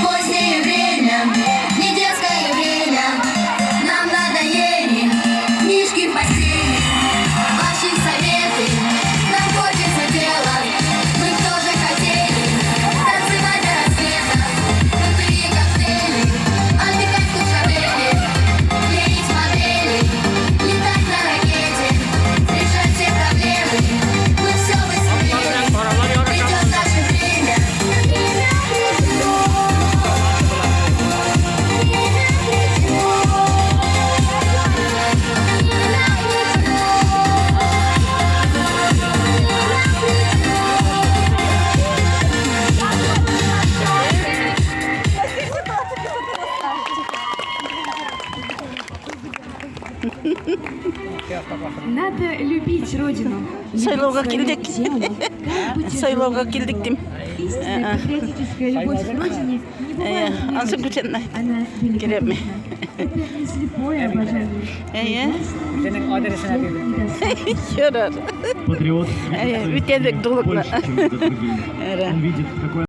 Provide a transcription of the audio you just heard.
Позднее время, не детское время. Нам надоели книжки в постели. Ваши советы, нам хочется делать. Мы б тоже хотели танцевать до рассвета. Крутые коктейли, отдыхать в Шанели, клеить модели, летать на ракете, решать все проблемы. Мы все бы сумели. Придет наше время. Время придет. Время придет. Время Надо любить Родину. Любить Сайлауга свою килдек. землю, как бы тяжело Сайлауга ни килдек было. дим. Истинная патриотическая любовь к Родине не бывает Ансы мелочью. бүтән Она кирәкми. великодушна. Это не слепое обожание. Әйе. Үзенең адресына бирде. Ярар. Патриот Әйе, видит үтәдек свою долгны. больше, чем видят другие. Әра. Он видит, какой